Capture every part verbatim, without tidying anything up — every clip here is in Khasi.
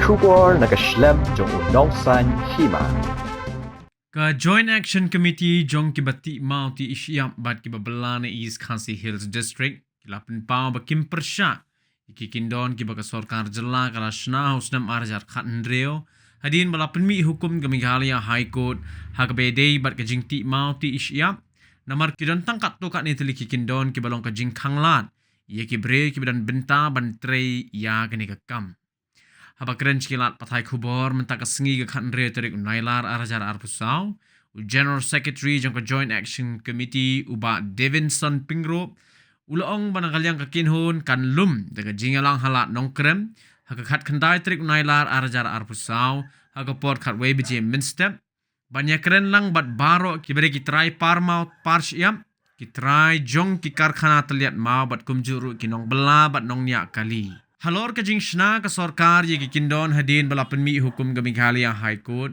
Khubor na ka shlem jong u nongsaiñ hima. Ka Joint Action Committee jong kiba tih maw tih shyiap bad kiba bylla na East Khasi Hills District ki la pynpaw ba kim pyrshah ïa ki kyndon kiba ka sorkar jylla ka la shna ha u snem ar hajar khathynriew, hadien ba la pynmih hukum ka Meghalaya High Court ha kaba ïadei bad ka jingtih maw tih shyiap, namar ki don tang katto katne tylli ki kyndon kiba long ka jingkhanglad ïa ki briew kiba don bynta ban trei ïa kane ka kam. Haba kren sha ki lad pathai khubor mynta ka sngi ka khathynriew tarik u Nailar ar hajar arphew saw, u General Secretary jong ka Joint Action Committee u Bah Davidson Pyngrope u la ong ba na ka liang ka kynhun kan lum da ka jingïalang ha Lad Nongkrem ha ka khatkhyndai tarik u Nailar ar hajar arphew saw ha ka por khatwei baje mynstep, ban ïakren lang bad baroh kiba dei ki trai par maw par shyiap, ki trai jong ki karkhana tylliat maw bad kumjuh ruh ki nongbylla bad nongñiah kali. Halor ka jingshna ka sorkar ïa ki kyndon hadien ba la pynmih hukum ka Meghalaya High Court,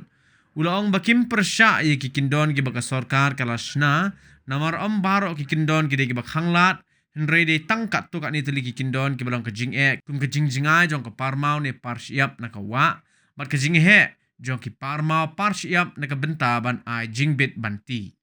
u la ong ba kim pyrshah ïa ki kyndon kiba ka sorkar ka la shna, namar ym baroh ki kyndon ki dei kiba khanglad, hynrei dei tang katto katne tylli ki kyndon kiba long ka jingeh kum ka jingjngai jong ka par maw ne par shyiap na ka wah bad ka jingheh jong ki par maw par shyiap na ka bynta ban ai jingbit ban tih.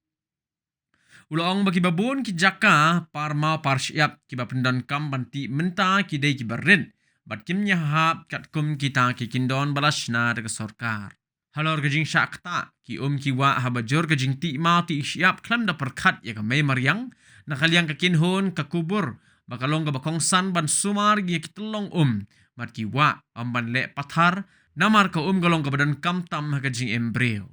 U la ong ba kiba bun ki jaka par maw par shyiap kiba pyndonkam ban tih mynta ki dei kiba rit bad kim ïahap katkum kita ki kyndon ba la shna da ka sorkar. Halor ka jingshah ktah ki um ki wah haba jur ka jingtih maw tih shyiap khlem da pyrkhat ïa ka mei mariang, na ka liang ka kynhun ka kubur ba ka long kaba kongsan ban sumar ïa ki tyllong um bad ki wah, ym ban leh pathar, namar ka um ka long kaba donkam tam ha ka jingim briew.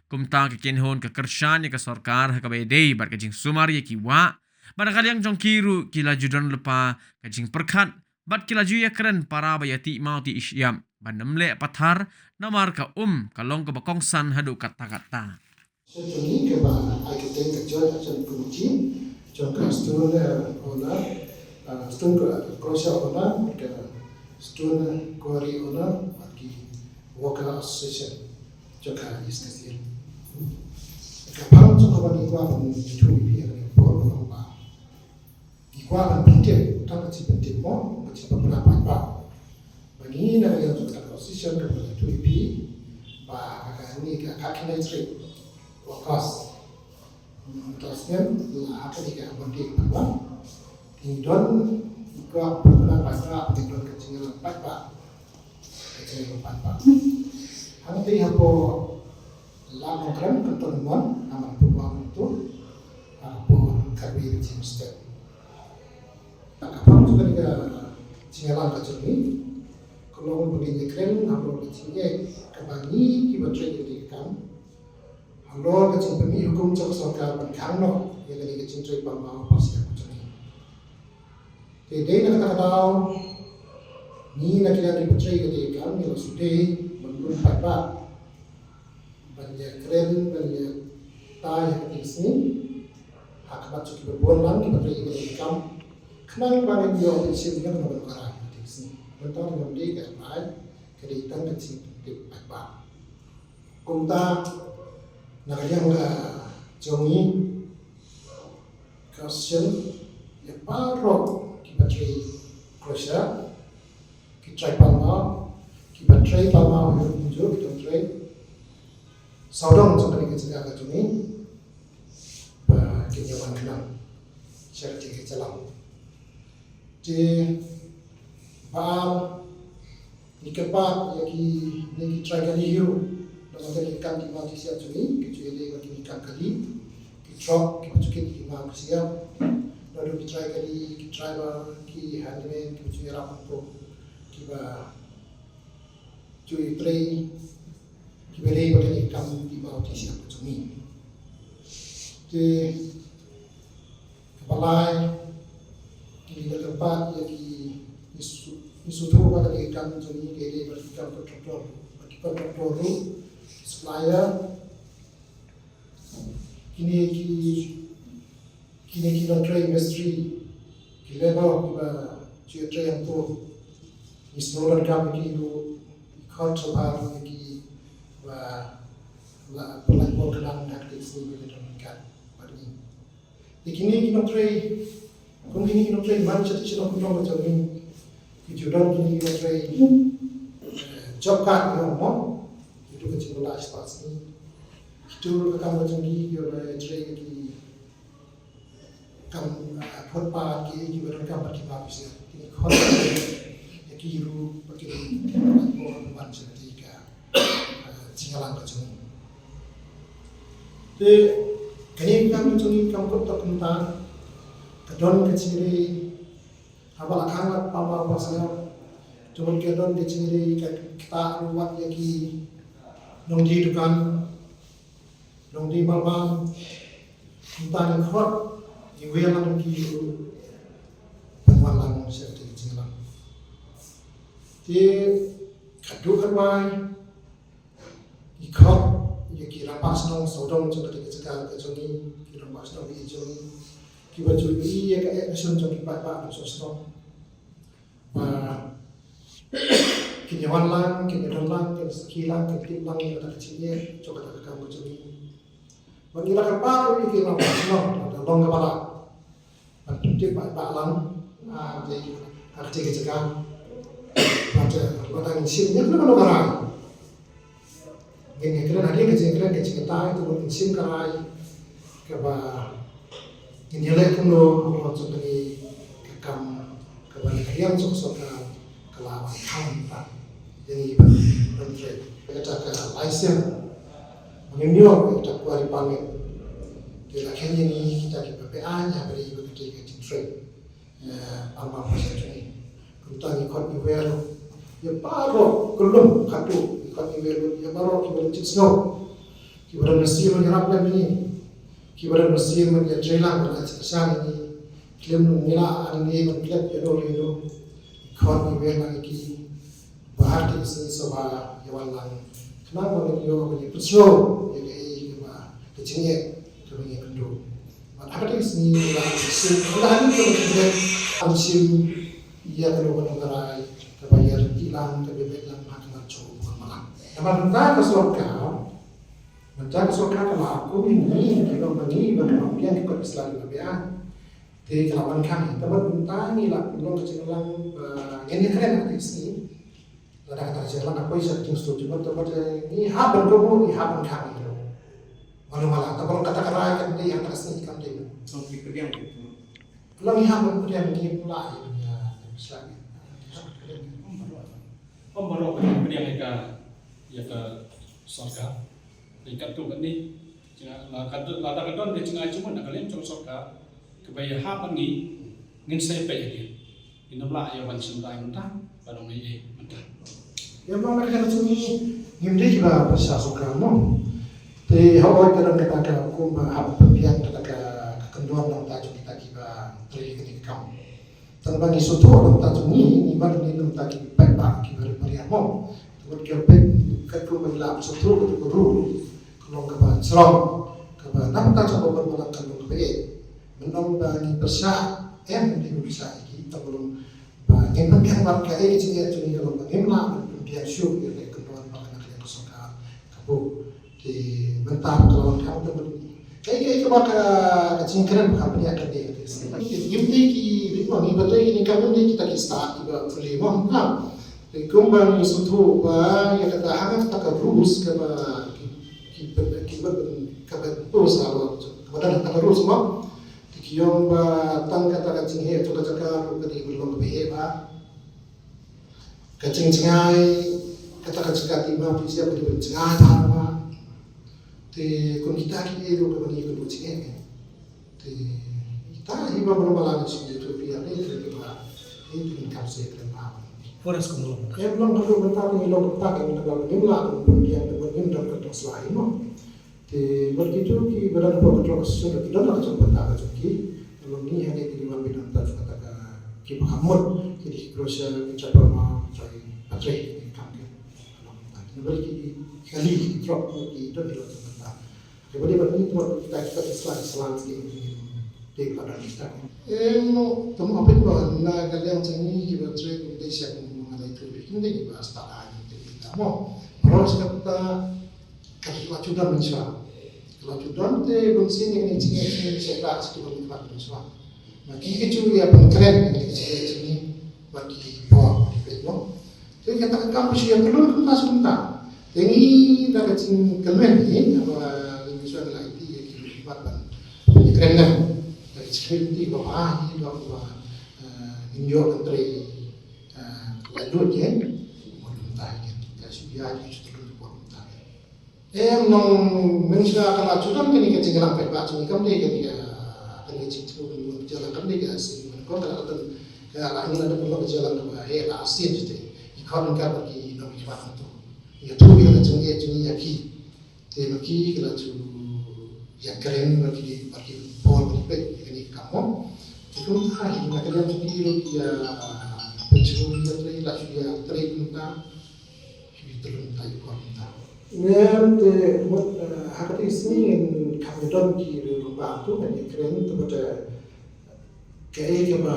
Kumta ka kynhun ka kyrshan ïa ka sorkar ha kaba ïadei bad ka jingsumar ïa ki wah, bad na ka liang jong ki ruh ki la ju don lypa ka jingpyrkhat bad ki la ju ïakren para ba ïa tih maw tih shyiap ban ym leh pathar, namar ka um ka long kaba kongsan haduh katta katta. Sha jong ngi kaba ai kyrteng ka Joint Action Committee jong ka Stone, eh, Owner, eh, Stone Cru-, Crusher Owner, ka Stone Quarry Owner, bad ki Worker Association jong ka East Khasi Hills. Ka phang jong kaba ngi kwah ban ïathuh ïa phi ha kane ka por ka long ba ngi kwah ban pyntip, tang ka jingpyntip mo, ka jingpynbna paidbah. Ba ngi na ka liang jong ka association ka ban ïathuh ïa phi ba ha kane ka khatkhyndai tarik u August mynta u snem, ha kane ka Monday kaba ngi don, ngi kwah ban pynbna paidbah, ngi don ka jingïalang paidbah. Ka jingïalang paidbah. Hangtei hapoh Lad Nongkrem kan don mon, ha man pynbna mynta ha ka por khatwei baje mynstep. Ka phang jong kane ka jingïalang ka jong ngi ka long ba ngin ïakren halor ka jingeh kaba ngi kiba trei ïa kane ka kam, halor ka jingpynmih hukum jong ka sorkar ban khang noh ïa kane ka jingtrei par maw par shyiap ka jong ngi. Te dei na kata ka daw ngi na ka liang kiba trei ïa kane ka kam ngi la shu dei ban lum paidbah ban ïakren, ban ïatai ha kata ka sngi ha khmat jong kiba bun lang kiba trei ïa kane ka kam, khnang ba ngin ïoh ban shim ïa kano kano ka rai ha kata ka sngi. Mynta ngam dei ka rai, ka dei tang ka jingpyntip paidbah. Kumta na ka liang ka jong ngi ka sien ïa baroh kiba trei crusher, ki trai palma, kiba trei palma, ki jong trei sawdong jong kane ka jaka ka jong ngi, ba kin ïa wan khnang sha kane ka jaka. Te ba ngi kyrpad ïa kine ki trai kali hi ruh, namar ba ki kam ki maw ki shyiap jong ngi ki ju ïaleh bad kine ki kam kali, ki trok kiba ju kit ki maw ki shyiap, naduh ki trai kali, ki driver, ki handyman kiba ju ïarap hangto, kiba ju ïatrei, kiba dei bad kane ka kam ki maw ki shyiap ka jong ngi. Te kaba lai, ngi la kyrpad ïa ki, ngi shu, ngi shu thoh ba kane ka kam jong ngi ka dei bad ki kam contractor, bad ki contractor ruh, supplier, kine ki, kine ki nongtrei mistri, ki labour kiba ju ïatrei hangto, ngi sngewdonkam ïa ki ruh, ngi khot shabar ïa ki ba la pynlait bor khnang ha kine ki sngi ba ki don ryngkat bad ngi. Te kine ki nongtrei, kum kine ki nongtrei man sha shnong kyndong ka jong ngi, ki ju don kine ki nongtrei, eh, Job card ïa u mo. Ïa u ka jingla spah sngi. Ïa u ka kam ka jong ki ïa u ba trei ki kam, ah, phot pat ki ki ba don kam pat ki ba officer. Ki khot ïa ki ruh ba ki don ban sha ka, ah, jingïalang ka jong. Te kane ka kam ka jong, kam kut ta kumta. Ka don ka jingri Haba la khang la pama ba sngap. Te mut ka don ka jingri ka kata ruh wat ïa ki nongdie dukan, nongdie malbam. Mynta ngi khot ngi wer lang ki ruh ban wan lang sha ka jinglang. Te ka duh ka wai. Ngi khot ïa ki rangbah shnong sawdong jong kata ka jaka ka jong ngi, ki rangbah shnong ki jong ngi, kiba ju ïohi ïa ka action jong ki paidbah shnong shnong. Ba kin ïa wan lang, kin ïa don lang, kin sakhi lang, kin tip lang ïa kata ka jingeh jong kata ka kam ka jong ngi. Ba ngi la kyrpad ruh ïa ki rangbah shnong, lada long kaba lah. Ban pyntip paidbah lang, ah, te, ah, te ka jaka. Bad, eh, lada ngin shim ïa kano kano ka rai. Ngin ïa kren hadien ka jingkren ka jingkyrpad, te ngin shim ka rai kaba ngin ïaleh kumno, kumno jong kane ka kam kaba la kren jong ka sorkar. Ka la wan khang pat ïa ngi ban, ban trei. Kata ka license ba ngim ïoh, kata ka quarry permit. Te la kren ïa ngi kita kiba peit, ïa ba dei ba kata ka jingtrei. Eh, ama pasa jong ngi. Kumta ngi khot ngi wer ïa baroh ka lum ka tu, ngi khot ngi wer ïa baroh kiba lum jingïasngew. Kiba don mynsiem ban ïarap lem ïa ngi. Kiba don mynsiem ban ïa trei lang ban ai jingkyrshan ïa ngi. Khlem ngi lah hangne ban klet ïa no ïa no. Khot ngi wer lang ïa ki. Ba ha kine ki sngi shuwa ba ïa wan lang. Khnang ba ngin ïoh ban ïa pynsngew ïa kaei kaba ka jingeh kaba ngi kynduh. Bad ha kine ki sngi ngi lah ban shim, ngi lah ban shim, ban shim ïa kano kano ka rai kaba ïa reti lang, kaba ïa beit lang ha khmat jong u Bun Balang. Namar mynta ka sorkar, mynta ka sorkar ka la hukum ïa ngi, ki long ba ngi ban pynbiang ki kot Islam kiba biang. Te ka la wan khang, te bad mynta ngi la pynlong ka jingïalang ba ngin ïakren ha kine ki sngi. Lada kata ka jingïalang ka poi sha ka jingsdang jingmut, te bad, eh, ngi hap ban kohnguh, ngi hap ban khang ïa u Malu Mala. Te bad kata ka rai kan dei ha kata ka sngi, kan dei. Long ki pdiang ki tu. Long ngi hap ban pdiang, ngi pynlah ïa u, ïa u Islam. Ym baroh, ym baroh ka pdiang ïa ka, ïa ka sorkar. Te katto katne, jingïa-, la ka don, lada ka don ka jingïaid jingmut na ka liang jong sorkar, kaba ïahap bad ngi, ngin sa ïa peit ïa ki. Ngin ym lah ïa ban shynrai mynta, ban ong ei ei mynta. Ïa, ma ka jong ngi, ngim dei kiba pyrshah sorkar mo. Te hooid ka don kata ka hukum ba hap pynbiang kata ka, ka kyndon nangta jong kita kiba trei kane ka kam. Tang ba ngi sngewthuh nangta jong ngi, ngi ban ngi nangta ki paidbah kiba rit ba riang mo. Te mut ka peit katkum ba ngi la sngewthuh katkum ka rule, ka long kaba shrong, kaba nangta jong ba ban balang ka long kaba eh. Mynta ba ngi pyrshah, em, ngi pyrshah ïa ki, tang ba long ba ngin pynbiang bad kaei ka jingeh jong ngi ka long ba ngim lah ban pynbiang shuh ïa ka kyndon ba ka na ka sorkar ka buh. Te mynta ka la wan kham te bad kaei kaei kaba ka, ka jingkren ba ka pynïaid ka dei ka dei. Ngim dei ki, ngim dei ki, ngim dei kita ki stad kiba pule mo, ha. Te kumba ngi sngewthuh ba ïa kata ha kata ka rules kaba ki, ki, ki, kaba impose, kaba don ha kata ka rules mo. Te ki ong ba tang kata ka jingheh jong ka jaka ruh ka dei ban long kaba heh bha. Ka jingjngai kata ka jaka te ma phi sngap ka dei ban jngai bha bha. Te kum kita kiei ruh kaba ngi kynduh jingeh. Te kita hi ba baroh ba la ngi sngewthuh ïa ne te ba ne te ngin kam se kren bha. Forest kum long. Em long ka ruh mynta te long ka ta ka ngi ba ngim lah ban pynbiang te ba ngim don ka tong slai mo. Te bad kito kiba don hapoh ka tnat association ki don la ka jong ka bynta ka jong ki. Te long ngi hangne ki dei ban bynta jong kata ka kiba kham mut ki dei ki crusher, ki chopper, ma, trei, ba trei ki kam ki. Te bad ki kali ki truck ki don ki la jong ka bynta. Te bad bad ngi te bad kita kita ki slang slang ki dei ki la don kita. Em, no, te mo hapdeng ba na ka liang jong ngi kiba trei ki dei sha ki ngi ma dei tu ki dei kiba stad ha ngi te kita mo. Baroh shi katta Ka la ju don mynshuwa. Ka la ju don te bun sien ïa kine ki jingeh jingeh sha la sha ki bun ki bun mynshuwa. Ma ki ki ju ïa pynkren ïa kine ki jingeh jingeh bad ki por ki peit mo. Te kata ka kam ba shu ïa kyllut kumta sha kumta. Te ngi da ka jingkyllut ngi, haba ngi shu la ïa ki mat ban ïa kren, da ka jingkyllut ba ha ngi da ba, eh, ngin ïoh ban trei, eh, la lut ïa. Mo kumta ïa ka shu ïa ki shu kyllut kumta. Em, nong, nong sha ka la shu don kane ka jingïalang paidbah jong ngi kam dei kane ka, kane ka jingthmu ka jingïalang kam dei ka sien, ko ka la don ka la ngi la don ka jingïalang ka ba he la sien jete. I khot ka ba ki nong ki ba tu. Ïa tu ïa ka jingeh jong ngi ïa ki. Te ba ki ka la shu ïa kren ba ki, ba ki por ba ki peit ïa kane ka kam. Te kumta hi na ka liang jong ki ruh ïa pynshong ïa trei la shu ïa trei kumta. Shu ïa trei kumta ïa por kumta. Ngam te mut, eh, ha kata ka sngi ngin kham don ki riew rangbah tu ngan ïa kren te mut, eh, kaei kaba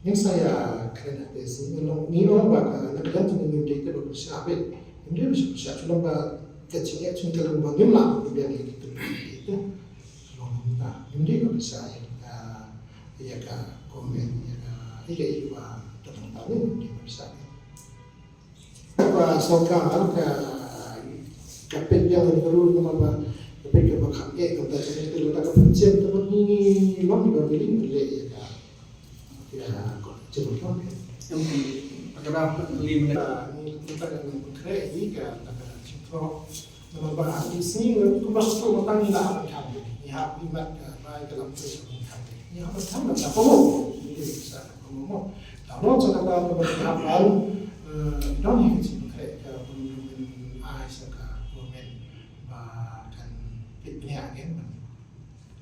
ngin sa ïa kren ha kata ka sngi. Ngi ong, ngi ong ba ka na ka liang jong ngi ngim dei te ba pyrshah beit. Ngim dei ba pyrshah, shu long ba ka jingeh jong ngi ka long ba ngim lah ban pynbiang ïa ki kyndoh ki te. Shu long kumta. Ngim dei ba pyrshah ïa ka, ïa ka comment, ïa ka, ïa ka, ïa ka ba ka tang tang, ngim dei ba pyrshah. Ka sorkar ka, ka peit ïa ka rule namar ba ka peit ka ba kham eh ka ba ka peit ka ba ka pynjem ka ba ngi long ba ngi ling leh ïa ka. Ïa ka jem ka. Em, ka da li men. Ka ni ka ka ngi khreh ni ka ka jingthoh. Namar ba ha ki sngi ngi kumba shu tang ngi la ban kham. Ngi hap ngi mat ka bai ka lam tu ban kham. Ngi hap ban kham ban sa promote. Ngi sa promote. Tang don sa kata ba ngi hap ban, eh, don hi ka jingkhreh ka bun bun ai sa ka bun men ba kan pit nya gen ban.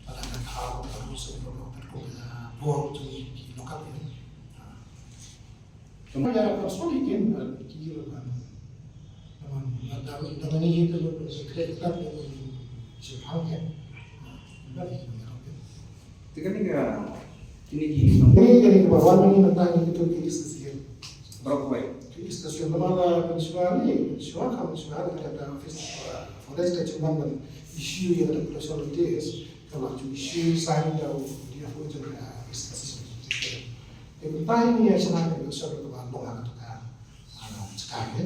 Ala ka thaw ka ruh sa ka bun ka bun ka bun ki lokal gen. Tuma ïa ka soli kin, eh, ki ïa ka. Tuma da da ni ïa ka lo ko se kre ka ko se phang ken. Da ni ïa ka. Te kane ka, kine ki, kane kane ka ba wan ni na ta ni ki to ki discuss kin. Bro ko. Ki discuss kin, tuma la kan shuwa ni, shuwa kan shuwa ni ka da office, eh, forest ka chuman ban issue ïa ka pollution notice. Ka la ju issue sign da u D F O jong ka discuss. Te mynta hi ngi ïa shna ka election kaba long ha kata ka, ah, jaka hi.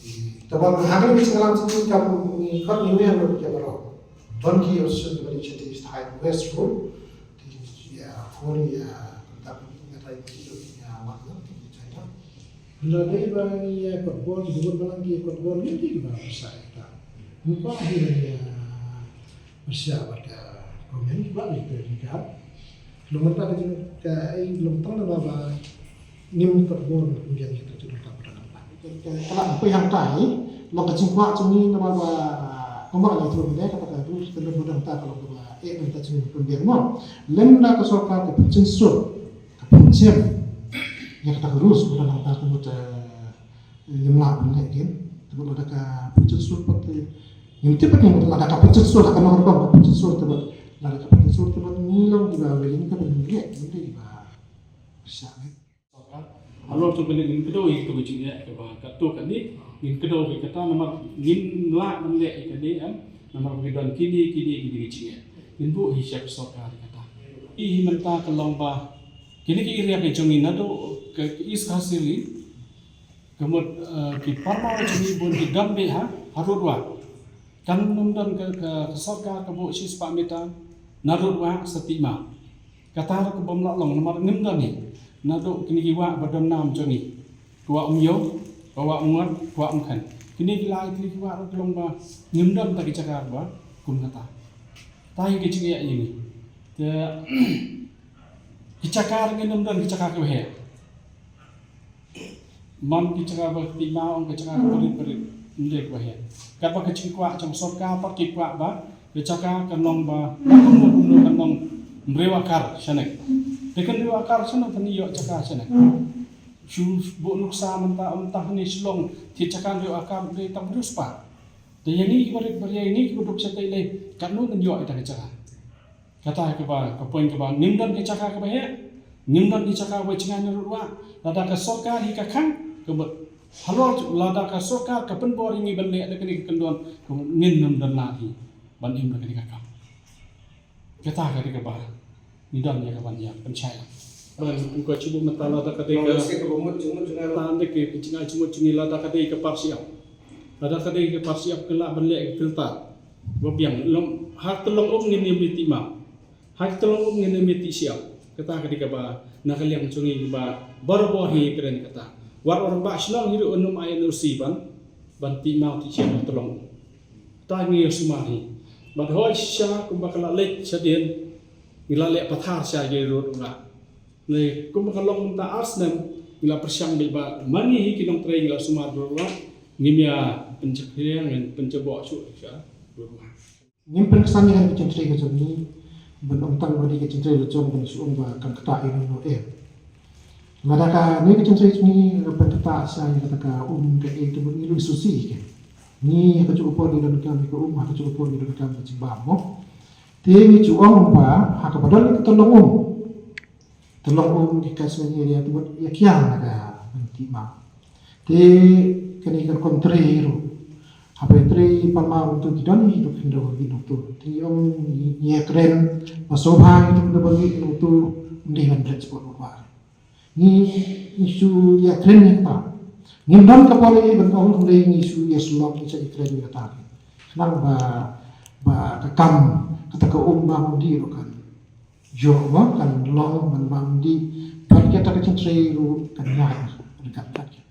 Te, te ba ha kane ka jingïalang jong ngi kam ngi khot ngi wer lut ïa baroh. Don ki opposition kiba ïa shati stai West Road. Te ïa phone ïa contact ngi, nga tai ngi ïa wan ngi ïa China. Lada dei ba ngi ïa kot bor, ki bun balang ki kot bor, ngi dei kiba pisa ita. Ngi kwah hi ngi ïa Pyrshah bad ka comment ba ngi pynlong ka. Long mynta ka jing ka, eh, long tang na ba ngim pat bor pynbiang kita tu long tang ba. Ka la poi hangta hi long ka jingkwah jong ngi na ba kumba ka la through mynta kata ka rules ka long ba dang ta ka long ba eh mynta jong ngi pynbiang mo. Lem da ka sorkar ka pyncheng sur ka pyncheng ïa kata ka rules ba dang ta ka mut, eh, Ngim lah ban leh kin, te bad lada ka pynchut sur pat te ngim tip pat, ngim lada ka pynchut sur, lada ka nongrum ka pynchut sur te bad lada ka pynchut sur te bad ngi long kiba willing te ban leh, ngim dei kiba pyrshah leh. Halor tu kane ngin kdew ïa katu ka jingeh kaba katto katne ngin kdew ïa kata namar ngin lah ban leh ïa kane em namar ba ki don kine kine kine ki jingeh. Ngin buh hi sha ka sorkar ïa kata. Ïa hi mynta ka long ba kine ki area ka jong ngi naduh ka East Khasi Hills Ka mut, eh, ki parma jong ngi bun ki dam beh ha, ha Rudwa. Kan ym don ka, ka, ka sorkar ka buh shispah mita na Rudwa sa Tihma. Kata ruh ka bym lah long namar ngim don hi. Naduh kine ki wah ba don nam jong ngi. Ka wah Umïew, ka wah Umngot, ka wah Umkhen. Kine ki lai kine ki wah ruh ka long ba ngim don ta ki jaka ba kum kata. Ta hi ka jingeh ïa ngi. Te ki jaka ruh ngin ym don ki jaka kiba heh. Man ki jaka ba Tihma ong ki jaka ka barit barit, ym dei kaba heh. Katba ka jingkwah jong sorkar pat ki kwah ba ka jaka kan long ba kumno kumno kan long hynriew akar shane. Te kan hynriew akar shane kan ïoh jaka shane. Shu buh nuksa mynta, mynta hangne Shillong te jaka hynriew akar dei tang hynriew spah. Te ïa ngi kiba rit ba ria, ïa ngi kiba duk shatei lei, katno ngan ïoh ïa ta ka jaka. Kata kaba, ka point kaba ngim don ka jaka kaba heh, ngim don ka jaka ba jngai na Rudwa, lada ka sorkar hi ka khang, kaba halor lada ka sorkar ka pynbor ïa ngi ban leh da kane ka kyndon, kaba ngin nym don lad hi ban im da kane ka kam. Kata ka dei kaba ngi don ïa ka ban ïa pynshai. Ban ko chibu matala da ka dei ka. Tan de ke ka jingai chimu chingi la da ka dei ka parsiap. La da ka dei ka parsiap ke la ban leh ka filter. Ba biang lom ha ka long um ngin ym ti ma. Ha ka long um ngin ym ti siap. Kata ka dei ka ba na ka liang chingi ba barabor hi kren kata. War or ba shnong hi ru num ai no si ban ban ti ma ti siap ka long. Ta ngi sumar hi. Bad hoi sha kumba ka la leh sha dien. Ngi la leh pathar sha ye rut nga. Ne kumba ka long ta arsnem ngi la persiang be ba mani hi ki nong trei ngi la sumar rut nga. Ngi mia penchak hiang ngi penchak bok shu sha rut nga. Ngim pen kesan ngi kan kichin trei ka jong ngi. Ben ong tang ba di kichin trei la jong ben shu ong ba kan kata ino no eh. Lada ka ni kichin trei jong ngi kan pen kata sha ngi kata ka um ka eh tu ngi lu susi ke. Ni ha ka chukup ni don kam ka um ha ka chukup ni don kam ka chimbam mo. Te ngi chu ong ba ha ka badal ni ka tolong um. Tolong um ki ka swen area tu ya kiang na ka ti ma. Te kani ka kon trei ru. Ha pe trei palma ru tu ki don ni tu kindo ki no tu. Te ong ni ya kren ma so ba ni tu kindo ba ni no tu ni han dret sport wa. Ni isu ya kren ni ta. Ni don ka pore ni ban ong ni isu ya slok ni sa ya kren ni ta. Nang ba ba ka kam kata ka um ba di ru kan. Jo ba kan long ban bang di. Ban kata ka chin trei ru kan ya. Kan kata.